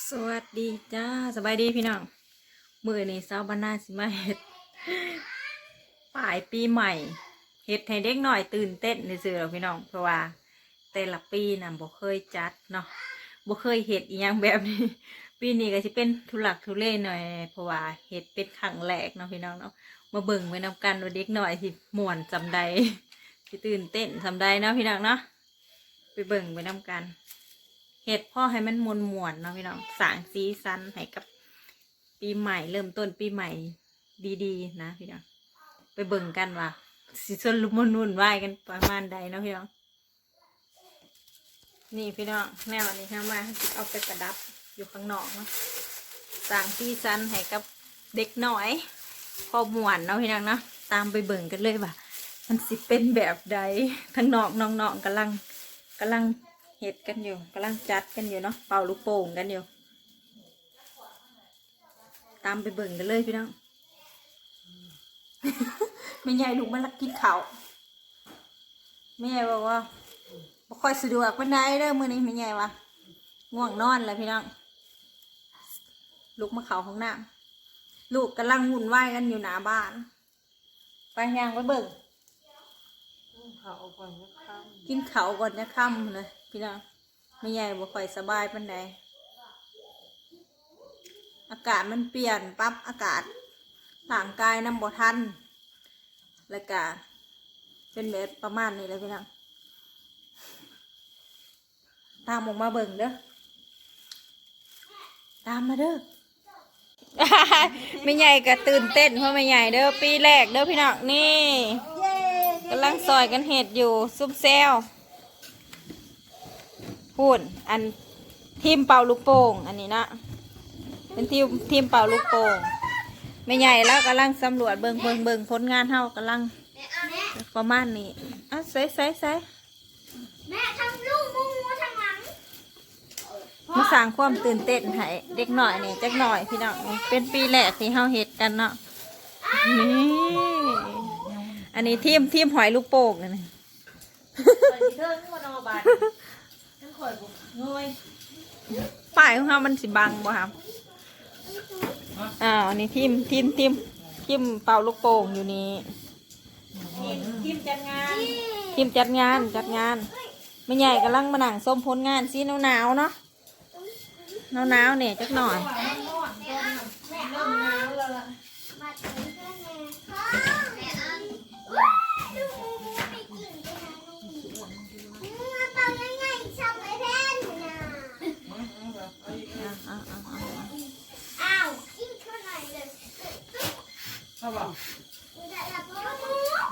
ສະຫວັດດີຈ້າ ສະບາຍດີພີ່ນ້ອງ. ມື້ນີ້ສາວບັນນາຊິມາເຮັດປ້າຍປີໃໝ່ ເຮັດໃຫ້ເດັກນ້ອຍຕື່ນເຕັ້ນຊື່ໆດອກພີ່ນ້ອງ ເພາະວ່າແຕ່ລະປີນະບໍ່ເຄີຍຈັດເນາະ ບໍ່ເຄີຍເຮັດອີ່ຫຍັງແບບນີ້. ປີນີ້ກໍຊິເປັນທຸລັກທຸເລໜ້ອຍ ເພາະວ່າເຮັດເປັນຄັ້ງແລກເນາະພີ່ນ້ອງເນາະ. ມາເບິ່ງໄປນຳກັນວ່າເດັກນ້ອຍຊິມ່ວນສ່ຳໃດ ຊິຕື່ນເຕັ້ນສ່ຳໃດເນາະພີ່ນ້ອງເນາະ. ໄປເບິ່ງໄປນຳກັນ ເຮັດພໍໃຫ້ມັນມ່ວນໆເນາະພີ່ນ້ອງ ສ້າງສີສັນໃຫ້ກັບປີໃໝ່ ເລີ່ມຕົ້ນປີໃໝ່ດີໆນະພີ່ນ້ອງ. ໄປເບິ່ງກັນວ່າຊິຊຸນລະມຸນວຸ່ນວາຍກັນປະມານໃດເນາະພີ່ນ້ອງ. ນີ້ພີ່ນ້ອງ ແນວອັນນີ້ເຮົາມາເຮົາຊິເອົາໄປປະດັບຢູ່ຂ້າງນອກເນາະ ສ້າງສີສັນໃຫ້ກັບເດັກນ້ອຍ ພໍມ່ວນເນາະພີ່ນ້ອງເນາະ. ຕາມໄປເບິ່ງກັນເລີຍວ່າມັນຊິເປັນແບບໃດ. ທາງນອກນ້ອງໆກຳລັງ ກຳລັງເຮັດກັນຢູ່ ກຳລັງຈັດກັນຢູ່ເນາະ ເປົ່າລູກໂປ່ງກັນຢູ່. ຕາມໄປເບິ່ງກັນເລີຍພີ່ນ້ອງ. ແມ່ໃຫຍ່ລຸກມາລັກກິນເຂົ້າ ແມ່ໃຫຍ່ບອກວ່າບໍ່ຄ່ອຍສະດວກປານໃດເດີມື້ນີ້ ແມ່ໃຫຍ່ວ່າງ່ວງນອນແລ້ວພີ່ນ້ອງ. ລຸກມາເຂົ້າຫ້ອງນ້ຳ ລູກກຳລັງວຸ່ນວາຍກັນຢູ່ໜ້າບ້ານ. ໄປ ຍ່າງໄປເບິ່ງ ກິນເຂົ້າກ່ອນຈະຄ່ຳ ກິນເຂົ້າກ່ອນຈະຄ່ຳນະພີ່ນ້ອງ. ແມ່ໃຫຍ່ບໍ່ຄ່ອຍສະບາຍປານໃດ ອາກາດມັນປ່ຽນ ປັບອາກາດຮ່າງກາຍນຳບໍ່ທັນ ແລ້ວກະເປັນແບບປະມານນີ້ແຫຼະພີ່ນ້ອງ. ຕາມອອກມາເບິ່ງເດີ ຕາມມາເດີ. ແມ່ໃຫຍ່ກໍຕື່ນເຕັ້ນເພາະແມ່ໃຫຍ່ເດີ ປີແລກເດີພີ່ນ້ອງ. ນີ້ ເຢ້ ກຳລັງຊ່ອຍກັນເຮັດຢູ່ ຊຸມແຊວ ພຸ້ນ ອັນທີມເປົ່າລູກໂປ່ງ ອັນນີ້ເນາະ ເປັນທີມ ທີມເປົ່າລູກໂປ່ງ. ແມ່ໃຫຍ່ລາວກຳລັງສຳຫຼວດເບິ່ງ ເບິ່ງ ເບິ່ງຜົນງານເຮົາກຳລັງປະມານນີ້. ເອົາ ໃສ່ ໃສ່ ໃສ່ ແມ່ທາງລູກໝູທາງຫຼັງ ມາສ້າງຄວາມຕື່ນເຕັ້ນໃຫ້ເດັກນ້ອຍນີ້ຈັກໜ້ອຍພີ່ນ້ອງ. ເປັນປີແລກທີ່ເຮົາເຮັດກັນເນາະ. ນີ້ ອັນນີ້ທີມ ທີມຫອຍລູກໂປ່ງ ອັນນີ້ ຂ້ອຍຊິເທິງບໍ່ນໍບາດນີ້ ຄັນຂ້ອຍບໍ່ເງີຍ ປ້າຍຂອງເຮົາມັນຊິບັງບໍ່ຄະ? ອ້າວ ນີ້ທີມ ທີມ ທີມ ທີມເປົ່າລູກໂປ່ງຢູ່ນີ້. ທີມ ທີມຈັດງານ ທີມຈັດງານ ຈັດງານ. ແມ່ໃຫຍ່ກຳລັງມານັ່ງຊົມຜົນງານ ຊິໜາວໆເນາະ ໜາວໆແດ່ຈັກໜ້ອຍ. ອ້າວ ກິນເທົ່າໃດເລີຍ ເອົາບໍ່?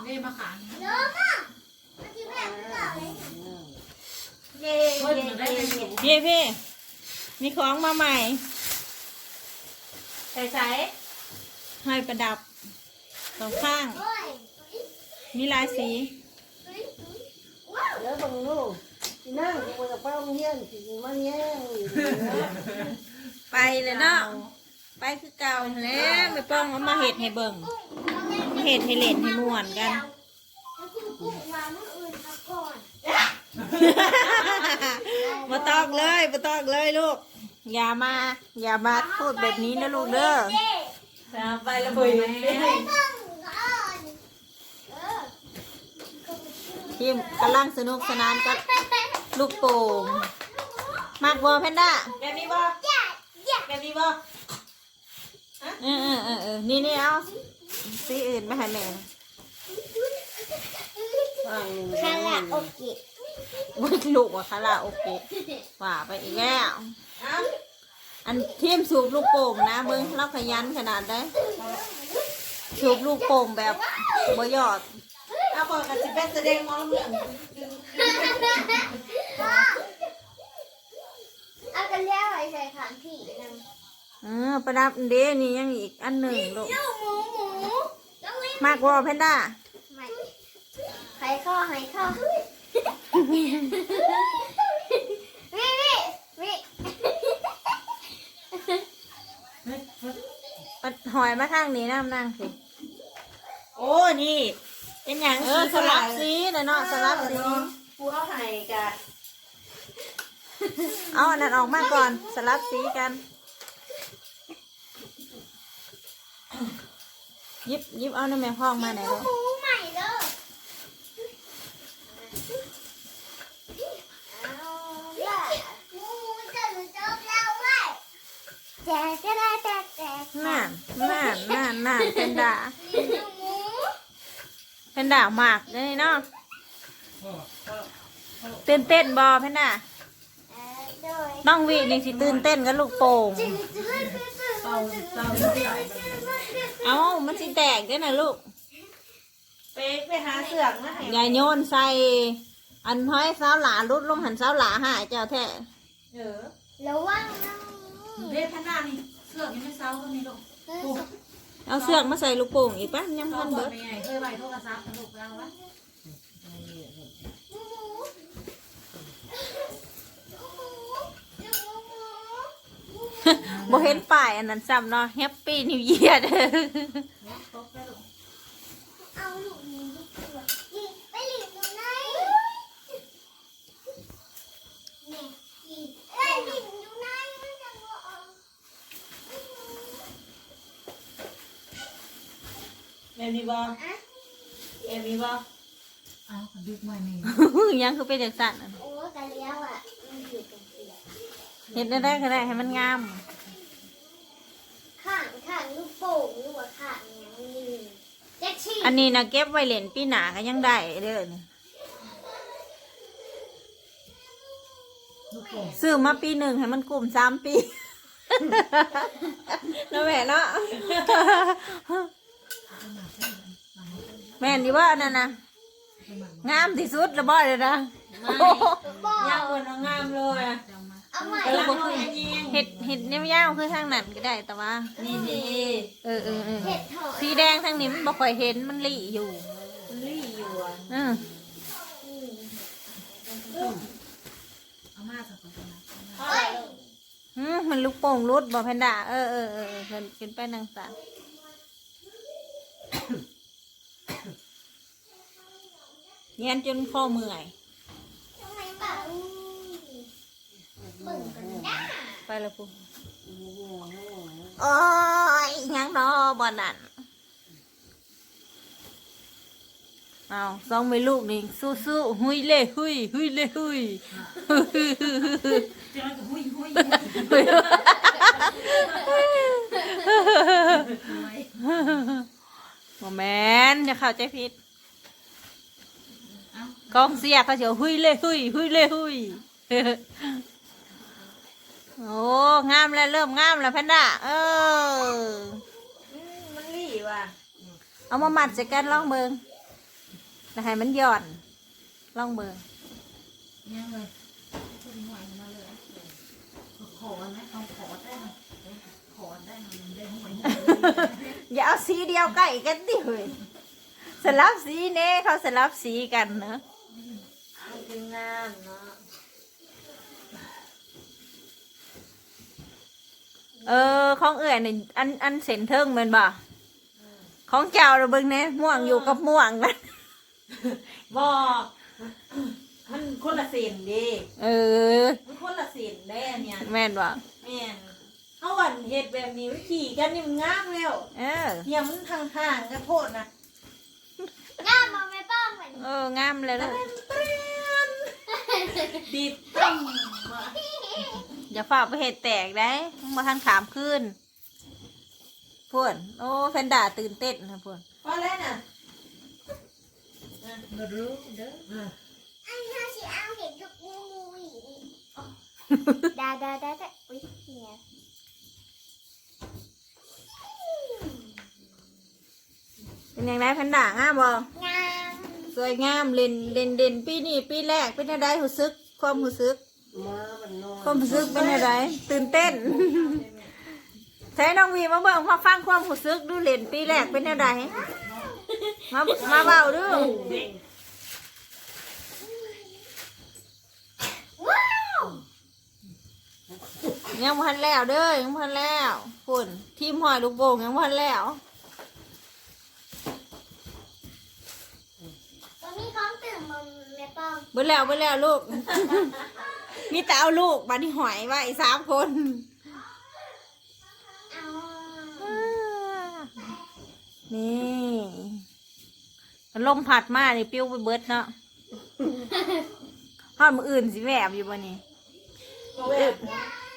ນີ້ມາຂາຍ ເຢ້ ເຢ້ ເຢ້ ເຢ້ ເຢ້ ມີຂອງມາໃໝ່ ໃສ່ໃສ ຫ້ອຍປະດັບສອງຂ້າງ ມີຫຼາຍສີ. ແລ້ວເບິ່ງລູກ ອີນາງບໍ່ຢາກໄປໂຮງຮຽນ ຊິມາແຍ່ງຢູ່. ໄປແລ້ວເນາະ ໄປຄືເກົ່າຫັ້ນແຫຼະ. ແມ່ປ້ອງເອົາມາເຮັດໃຫ້ເບິ່ງ ມາເຮັດໃຫ້ຫຼິ້ນໃຫ້ມ່ວນກັນ. ບໍ່ຕ້ອງເລີຍ ບໍ່ຕ້ອງເລີຍລູກ ຢ່າມາ ຢ່າມາໂພດແບບນີ້ນະລູກເດີ. ໄປລະເບີດ ທີມກຳລັງສະໜຸກສະໜານກັບລູກໂປ່ງ. ມັກບໍ່ແພນດ້າ? ແບບນີ້ບໍ່? ແບບນີ້ບໍ່? ເອີໆໆໆ ນີ້ໆ ເອົາສີອື່ນມາໃຫ້ແມ່. ຄາຣາໂອເກະ ໂອ້ຍ ລູກວ່າຄາຣາໂອເກະ ວ່າໄປອີກແລ້ວ. ອັນທີມສູບລູກໂປ່ງນະ ເບິ່ງລາວຂະຫຍັນຂະໜາດໃດ ສູບລູກໂປ່ງແບບບໍ່ຢອດ. ເອົາ ຂ້ອຍກໍຊິໄປສະແດງໝໍລຳເລື່ອງ ເອົາກັນແລ້ວໄວ້ໃສ່ຂ້າງພີ່ນຳ. ເອີ ປະດັບເດ້ ນີ້ຍັງອີກອັນໜຶ່ງລູກ. ມັກບໍ່ແພນດ້າ? ໄຂຂໍ້ ໄຂຂໍ້ ວິ ວິ ວິ ປັດຫອຍມາທາງນີ້ນຳນາງຊິ. ໂອ້ ນີ້ເປັນຫຍັງ? ເອີ ສະຫຼັບສີນະເນາະ ສະຫຼັບສີ. ຜູ້ເອົາໃຫ້ກະ ເອົາອັນນັ້ນອອກມາກ່ອນ ສະຫຼັບສີກັນ. ຫຍິບ ຫຍິບເອົານຳແມ່ພ້ອງມາແດ່ລູກ. ໝູໃໝ່ເດີ. ເອົາລະ ໝູຈະຈົບແລ້ວເວີຍ. ແຈກ ແຈກ ແຈກ ແຈກ ນັ້ນ ນັ້ນ ນັ້ນ ນັ້ນ ແພນດ້າ ແພນດ້າມັກເດ້ເນາະ. ຕື່ນເຕັ້ນບໍ່ແພນດ້າ? ນ້ອງວິນີ້ຊິຕື່ນເຕັ້ນກັບລູກໂປ່ງ. ເອົາ ມັນຊິແຕກເດ້ນະລູກ. ໄປ ໄປຫາເຊືອກມາໃຫ້. ຢ່າໂຍນໃສ່ ອັນຫ້ອຍສາວຫຼ້າຫຼຸດລົງຫັ້ນ ສາວຫຼ້າຮ້າຍເຈົ້າແທ້. ເອີ ລະວັງນະ. ເດ້ ພະນານີ້ ເຊືອກຢູ່ໃນເສົາຕົງນີ້ລູກ. ເອີ ໂອ້ ເອົາເຊືອກມາໃສ່ລູກໂປ່ງອີກປະ ຍັງບໍ່ທັນເບິດ. ແມ່ໃຫຍ່ເຄີຍໄວ້ໂທລະສັບນະລູກ ໄປເອົາວະ. ບໍ່ເຫັນປ້າຍອັນນັ້ນຊ້ຳເນາະ Happy New Year ເດີ. ເອົາລູກນີ້ດີກວ່າ ນີ້ ໄປຫຼິ້ນຢູ່ໃນ ນີ້ ນີ້ ໄປຫຼິ້ນຢູ່ໃນ ມັນຈັ່ງບໍ່ອອກ. ແມ່ນນີ້ບໍ່? ແມ່ນນີ້ບໍ່? ອ້າວ ດຶກມານີ້ ຫຍັງຄືເປັນຈັ່ງຊັ້ນ? ໂອ້ ກະແລ້ວອະ ມັນຢູ່ກັນເທື່ອ. ເຮັດແນວໃດກໍໄດ້ໃຫ້ມັນງາມ. ຂ້າງ ຂ້າງລູກໂປ່ງ ຫຼືວ່າຂ້າງຫຍັງນີ້ ຈັກຊິ ອັນນີ້ນະເກັບໄວ້ຫຼິ້ນປີໜ້າກໍຍັງໄດ້ເດີນີ້. ຊື້ມາປີໜຶ່ງໃຫ້ມັນກຸ້ມສາມປີ ເນາະແມ່ເນາະ. ແມ່ນຢູ່ບໍ່ອັນນັ້ນນະ? ງາມທີ່ສຸດລະບໍ່ເດນະ? ຍາວກວ່ານາງງາມເລີຍ. ເອົາໃໝ່ ກຳລັງເຮັດ ເຮັດຍາວໆຄືທາງນັ້ນກໍໄດ້ ແຕ່ວ່າ ນີ້ໆ ເອີໆ ເອີ ເຮັດເຖາະ ສີແດງທາງນີ້ມັນບໍ່ຄ່ອຍເຫັນ ມັນລີ້ຢູ່ ມັນລີ້ຢູ່ອະ. ອື ເອົາມາຊະກ່ອນນະ. ອື ມັນລູກໂປ່ງຫຼຸດບໍ່ແພນດ້າ? ເອີໆໆ ເອີ ຂຶ້ນ ຂຶ້ນໄປນັ່ງສາ. ຮຽນຈົນຄໍເມື່ອຍ. ໄປລະພຸ້ນ. ໂອ້ຍ ຫຍັງນໍບ່ອນນັ້ນ. ອ້າວ ສອງແມ່ລູກນີ້ສູ້ໆ ຮຸຍເລຮຸຍ ຮຸຍເລຮຸຍ. ບໍ່ແມ່ນ ຢ່າເຂົ້າໃຈຜິດ. ກອງເຊຍເຂົາຊິວ່າ ຮຸຍເລຮຸຍ ຮຸຍເລຮຸຍ. ໂອ້ ງາມແລ້ວ ເລີ່ມງາມແລ້ວແພນດ້າ. ເອີ ອື ມັນລີ້ວ່າ. ເອົາມາມັດໃສ່ກັນລອງເບິ່ງ ແລ້ວໃຫ້ມັນຢ່ອນ. ລອງເບິ່ງ. ຍັງເລີຍ ເພິ່ນຫ້ອຍມາເລີຍ. ຂໍອັນນັ້ນ ເອົາຂໍໄດ້ນະ ຂໍໄດ້ນະ ໄດ້ຫ້ອຍ. ຢ່າເອົາສີດຽວໃກ້ກັນຕິເຮີ້ຍ. ສະຫຼັບສີແດ່ ເຂົາສະຫຼັບສີກັນເນາະ. ມັນຄືງາມເນາະ. ເອີ ຂອງເອື້ອຍນີ້ ອັນ ອັນເສັ້ນເທິງແມ່ນບໍ່? ຂອງເຈົ້າລະເບິ່ງແດ່ ມ່ວງຢູ່ກັບມ່ວງນະ. ບໍ່ ມັນຄົນລະເສັ້ນເດ້. ເອີ ມັນຄົນລະເສັ້ນເດ້ອັນເນີ້ຍ. ແມ່ນບໍ່? ແມ່ນ. ເຮົາອັນເຮັດແບບນີ້ມັນຂີ້ກັນນີ້ມັນງາມແລ້ວ. ເອີ ເນຍມັນຫ່າງໆກັນໂພດນະ. ງາມບໍ່ແມ່ປ້ອມ? ເອີ ງາມແລ້ວ. ດີດຕັ້ມ. ຢ່າຟ້າວໄປເຮັດແຕກໄດ໋ ມັນບໍ່ທັນຂ້າມຄືນ. ພຸ້ນ ໂອ້ ແພນດ້າຕື່ນເຕັ້ນນະພຸ້ນ. ພໍແລ້ວນະ. ບໍ່ຮູ້ເດີ. ອັນເຮົາຊິເອົາເຫັດກັບໝູອີກ. ດາ ດາ ດາ ດາ ອຸ້ຍ ເຫຍ. ເປັນຈັ່ງໃດແພນດ້າ ງາມບໍ່? ງາມ. ສວຍງາມ ເດັ່ນ ເດັ່ນ ເດັ່ນ ປີນີ້ປີແລກ ເປັນແນວໃດ ຮູ້ສຶກ ຄວາມຮູ້ສຶກ? ມາບ້ານນອກ ຄວາມຮູ້ສຶກເປັນແນວໃດ? ຕື່ນເຕັ້ນ. ໃສນ້ອງວີ ມາເບິ່ງ ມາຟັງຄວາມຮູ້ສຶກດູ ເຫຼັ້ນປີແລກເປັນແນວໃດ? ມາ ມາເວົ້າດູ. ວ້າວ ຍັງບໍ່ທັນແລ້ວເດີ ຍັງບໍ່ທັນແລ້ວ. ພຸ້ນ ທີມຫ້ອຍລູກໂປ່ງຍັງບໍ່ທັນແລ້ວ. ບໍ່ມີຂອງຕື່ມບໍ່ແມ່ປ້ອມ? ເບິດແລ້ວ ເບິດແລ້ວລູກ. ມີແຕ່ເອົາລູກບາດນີ້ຫ້ອຍໄວ້ສາມຄົນ. ນີ້ ລົມພັດມານີ້ປິວໄປເບິດເນາະ. ຮອດມື້ອື່ນຊິແວບຢູ່ບໍ່ນີ້? ບໍ່ແວບ.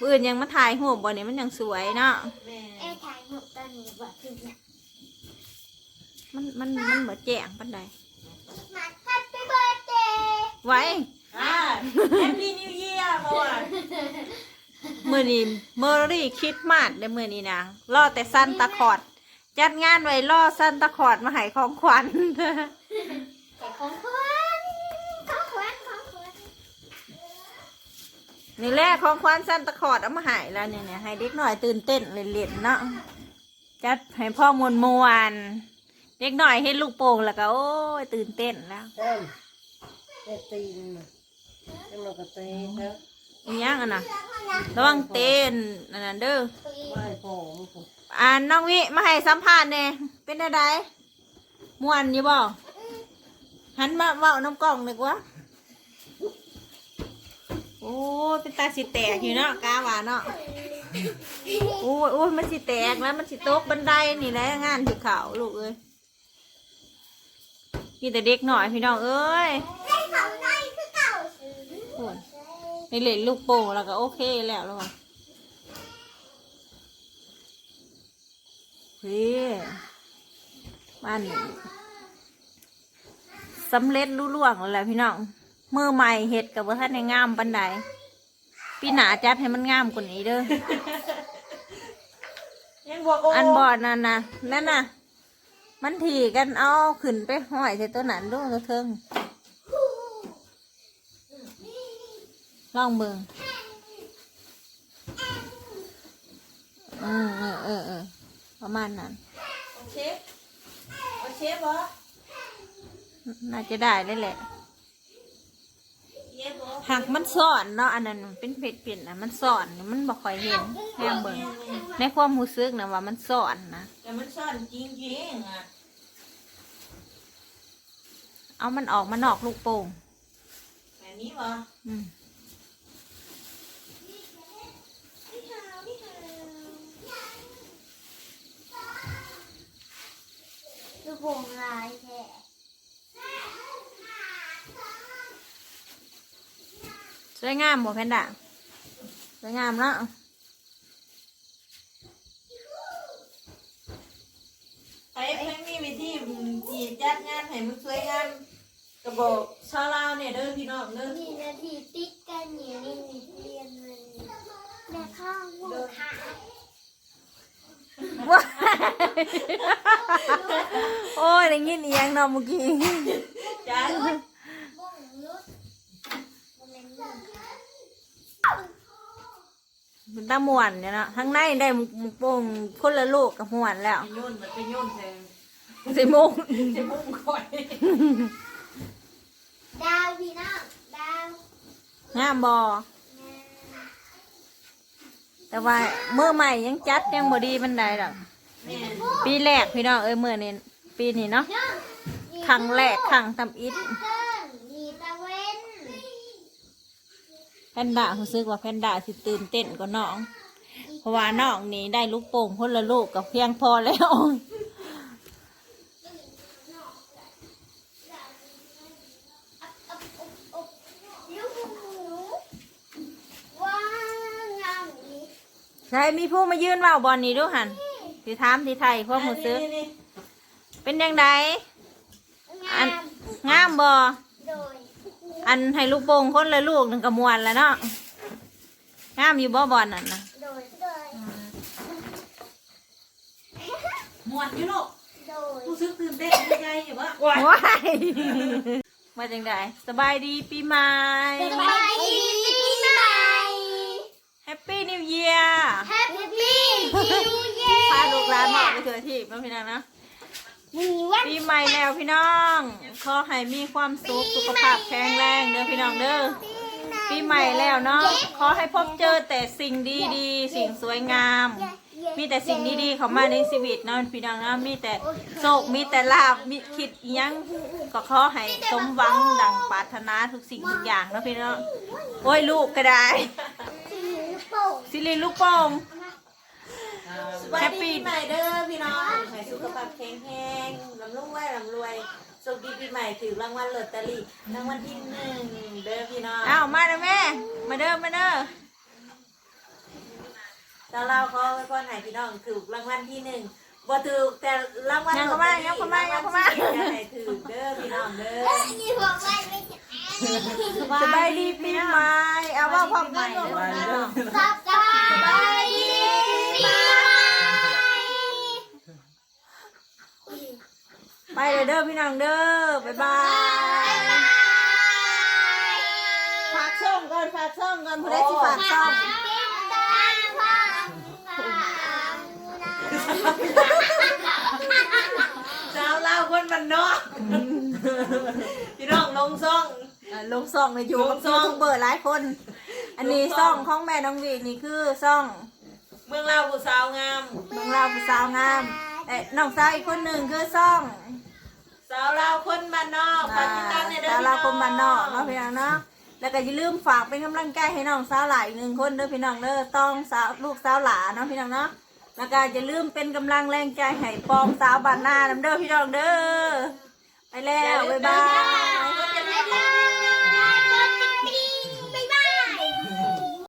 ມື້ອື່ນຍັງມາຖ່າຍຮູບບໍ່ນີ້? ມັນຍັງສວຍເນາະ. ແມ່ນ. ເອີ ຖ່າຍຮູບຕອນນີ້ບໍ່ຖືກນະ. ມັນ ມັນ ມັນບໍ່ແຈ້ງປານໃດ. ແຮບປີເບີດເດ. ໄວ້ ອ່າ Happy New Year ເພາະວ່າ ມື້ນີ້ Merry Christmas ເດ້ມື້ນີ້ນະ. ລໍແຕ່ Santa Claus ຈັດງານໄວ້ລໍ Santa Claus ມາໃຫ້ຂອງຂວັນ. ໃຫ້ຂອງຂວັນ ຂອງຂວັນ ຂອງຂວັນ. ນີ້ແຫຼະຂອງຂວັນ Santa Claus ເອົາມາໃຫ້ແລ້ວນີ້ ໃຫ້ເດັກນ້ອຍຕື່ນເຕັ້ນຫຼິ້ນໆເນາະ. ຈັດໃຫ້ພໍມ່ວນໆ ເດັກນ້ອຍເຫັນລູກໂປ່ງແລ້ວກໍ ໂອ້ຍ ຕື່ນເຕັ້ນແລ້ວ. ເອີ ເຕະຕີນ ຈັກໜ່ອຍກໍເຕະເດີ. ອີຫຍັງອັນນະ? ລະວັງເຕະອັນນັ້ນເດີ. ບໍ່ໃຫ້ພໍ ອັນ ນ້ອງວິ ມາໃຫ້ສຳພາດແດ່ ເປັນແນວໃດ? ມ່ວນຢູ່ບໍ່? ຫັນມາເວົ້ານຳກ້ອງດີກວ່າ. ໂອ້ຍ ເປັນຕາຊິແຕກຢູ່ເນາະ ກາວ່າເນາະ. ໂອ້ຍ ໂອ້ຍ ມັນຊິແຕກແລ້ວ ມັນຊິຕົກບັນໄດນີ້ແຫຼະ ງານຊິເຂົ້າລູກເອີຍ. ມີແຕ່ເດັກນ້ອຍພີ່ນ້ອງເອີຍ. ໄດ້ເຂົ້າໃນຄືເກົ່າ. ໂອ້ຍ ໄດ້ຫຼິ້ນລູກໂປ່ງແລ້ວກໍໂອເຄແລ້ວລະວ່າ. ເອີ ບ້ານນີ້ສຳເລັດລຸລ່ວງແລ້ວແຫຼະພີ່ນ້ອງ. ມືໃໝ່ເຮັດກໍບໍ່ທັນໄດ້ງາມປານໃດ. ປີໜ້າຈັດໃຫ້ມັນງາມກວ່ານີ້ເດີ. ຍັງບໍ່ໂອ ອັນບ່ອນນັ້ນນະ ນັ້ນນະ ມັນຖີ່ກັນ ເອົາຂຶ້ນໄປຫ້ອຍໃສ່ຕົວນັ້ນດູ ຕົວເທິງ. ລອງເບິ່ງ. ເອີ ເອີ ເອີ ເອີ ປະມານນັ້ນ. ໂອເຄ ໂອເຄບໍ່? ໜ້າຈະໄດ້ແລ້ວແຫຼະ. ຫາກມັນຊ້ອນເນາະ ອັນນັ້ນເປັນເພັດເປັນນະ ມັນຊ້ອນ ມັນບໍ່ຄ່ອຍເຫັນ. ແຮງເບິ່ງ ໃນຄວາມຮູ້ສຶກນະວ່າມັນຊ້ອນນະ. ແຕ່ມັນຊ້ອນຈິງໆ ອະ. ເອົາມັນອອກມານອກລູກໂປ່ງ. ແບບນີ້ບໍ່? ອືມ. ລູກໂປ່ງຫຼາຍແທ້. ສວຍງາມບໍ່ແພນດ້າ? ສວຍງາມເນາະ. ໃຜ ໃຜມີວິທີ ອືມ ທີ່ຈັດງານໃຫ້ມັນສວຍງາມ ກໍບອກຊາວລາວແດ່ເດີພີ່ນ້ອງເດີ. ນີ້ນະທີ່ຕິດກັນນີ້ ນີ້ ນີ້ ລຽນມັນນີ້ ແມ່ພໍ່ວງຂາຍ. ໂອ້ຍ ໄດ້ຍິນອີ່ຫຍັງເນາະມື້ກີ້? ຈ້າ ວງຫຼຸດ ບໍ່ແມ່ນວງຂາຍ. ເປັນຕາມ່ວນຢູ່ເນາະ ທາງໃນໄດ້ໝາກໂປ່ງຄົນລະລູກກໍມ່ວນແລ້ວ. ໄປໂຍນ ໄປໂຍນໃສ່ ໃສ່ໂມງ ໃສ່ໂມງຂ້ອຍ. ດາວພີ່ນ້ອງ ດາວ ງາມບໍ່? ງາມ. ແຕ່ວ່າມື້ໃໝ່ຍັງຈັດຍັງບໍ່ດີປານໃດດອກ. ແມ່ນ. ປີແລກພີ່ນ້ອງເອີຍ ມື້ນີ້ ປີນີ້ເນາະ ຄັ້ງແລກ ຄັ້ງທຳອິດ. ແພນດ້າຮູ້ສຶກວ່າແພນດ້າຊິຕື່ນເຕັ້ນກວ່ານ້ອງ ເພາະວ່ານ້ອງນີ້ໄດ້ລູກໂປ່ງຄົນລະລູກກໍພຽງພໍແລ້ວ. ໃສ ມີຜູ້ມາຢືນເວົ້າບ່ອນນີ້ດູຫັ້ນ ຊິຖາມຊິໄຖ່ຄວາມຮູ້ສຶກ. ນີ້ໆໆ ເປັນຈັ່ງໃດ? ອັນ ງາມ ງາມບໍ່? ໂດຍ. ອັນໃຫ້ລູກໂປ່ງຄົນລະລູກນັ້ນກໍມ່ວນແລ້ວເນາະ. ງາມຢູ່ບໍ່ບ່ອນນັ້ນນະ? ໂດຍ ໂດຍ. ອືມ ມ່ວນຢູ່ລູກ. ໂດຍ. ຮູ້ສຶກຕື່ນເຕັ້ນດີໃຈຢູ່ບໍ່? ວ້າຍ ວ່າຈັ່ງໃດ? ສະບາຍດີປີໃໝ່. ສະບາຍດີປີໃໝ່. Happy New Year. Happy New Year. ພາລູກຫຼານອອກໄປທົ່ວທີບເນາະພີ່ນ້ອງເນາະ. ປີໃໝ່ແລ້ວພີ່ນ້ອງ ຂໍໃຫ້ມີຄວາມສຸກ ສຸຂະພາບແຂງແຮງເດີພີ່ນ້ອງເດີ. ປີໃໝ່ແລ້ວເນາະ ຂໍໃຫ້ພົບເຈີແຕ່ສິ່ງດີໆ ສິ່ງສວຍງາມ ມີແຕ່ສິ່ງດີໆເຂົ້າມາໃນຊີວິດເນາະ ພີ່ນ້ອງເນາະ ມີແຕ່ໂຊກ ມີແຕ່ລາບ ມີຄິດອີ່ຫຍັງກໍຂໍໃຫ້ສົມຫວັງດັ່ງປາດຖະໜາທຸກສິ່ງທຸກຢ່າງເນາະ ພີ່ນ້ອງ. ໂອ້ຍ ລູກກໍໄດ້ ຊິຫຼິ້ນລູກໂປ່ງ ສະບາຍດີປີໃໝ່ເດີພີ່ນ້ອງ ໃຫ້ສຸຂະພາບແຂງແຮງ ລ່ຳລວຍ ລ່ຳລວຍ ໂຊກດີປີໃໝ່ ຖືກລາງວັນລອດເຕີຣີ ລາງວັນທີໜຶ່ງເດີພີ່ນ້ອງ. ອ້າວ ມາເດີແມ່ ມາເດີ ມາເດີ. ຊາວລາວຂໍອວຍພອນໃຫ້ພີ່ນ້ອງຖືກລາງວັນທີໜຶ່ງ ບໍ່ຖືກແຕ່ລາງວັນ ຍັງເຂົ້າມາ ຍັງເຂົ້າມາ ຍັງເຂົ້າມາ ໃຫ້ຖືກເດີພີ່ນ້ອງເດີ. ສະບາຍດີປີໃໝ່ ເອົາເວົ້າພ້ອມກັນ ເວົ້າພ້ອມກັນ. ສະບາຍດີປີໃໝ່ ໄປແລ້ວເດີພີ່ນ້ອງເດີ ບາຍບາຍ. ຝາກຊ່ອງກ່ອນ ຝາກຊ່ອງກ່ອນ ຜູ້ໃດຊິຝາກຊ່ອງ? ສາວລາວຄົນບ້ານນອກ ພີ່ນ້ອງ ລົງຊ່ອງ ເອີ ລົງຊ່ອງໃນຢູທູບ ລາງຊ່ອງ ຢູທູບເບີຫຼາຍຄົນ. ອັນນີ້ ລົງຊ່ອງ ຊ່ອງຂອງແມ່ນ້ອງວີ ນີ້ຄືຊ່ອງ ເມືອງລາວຜູ້ສາວງາມ ເມືອງລາວຜູ້ສາວງາມ ແລະ ນ້ອງສາວອີກຄົນໜຶ່ງຄືຊ່ອງ ສາວລາວຄົນບ້ານນອກ ອ່າ ຝາກຕິດຕາມແດ່ເດີ ສາວລາວຄົນບ້ານນອກເນາະ ພີ່ນ້ອງເນາະ. ແລ້ວກໍຢ່າລືມຝາກເປັນກຳລັງໃຈໃຫ້ນ້ອງສາວຫຼ້າອີກໜຶ່ງຄົນເດີພີ່ນ້ອງເດີ ຕ້ອງສາວ ລູກສາວຫຼ້າເນາະ ພີ່ນ້ອງເນາະ. ແລ້ວກໍຢ່າລືມເປັນກຳລັງແຮງໃຈໃຫ້ປອງສາວບ້ານນານຳເດີພີ່ນ້ອງເດີ. ໄປແລ້ວ ບາຍບາຍ.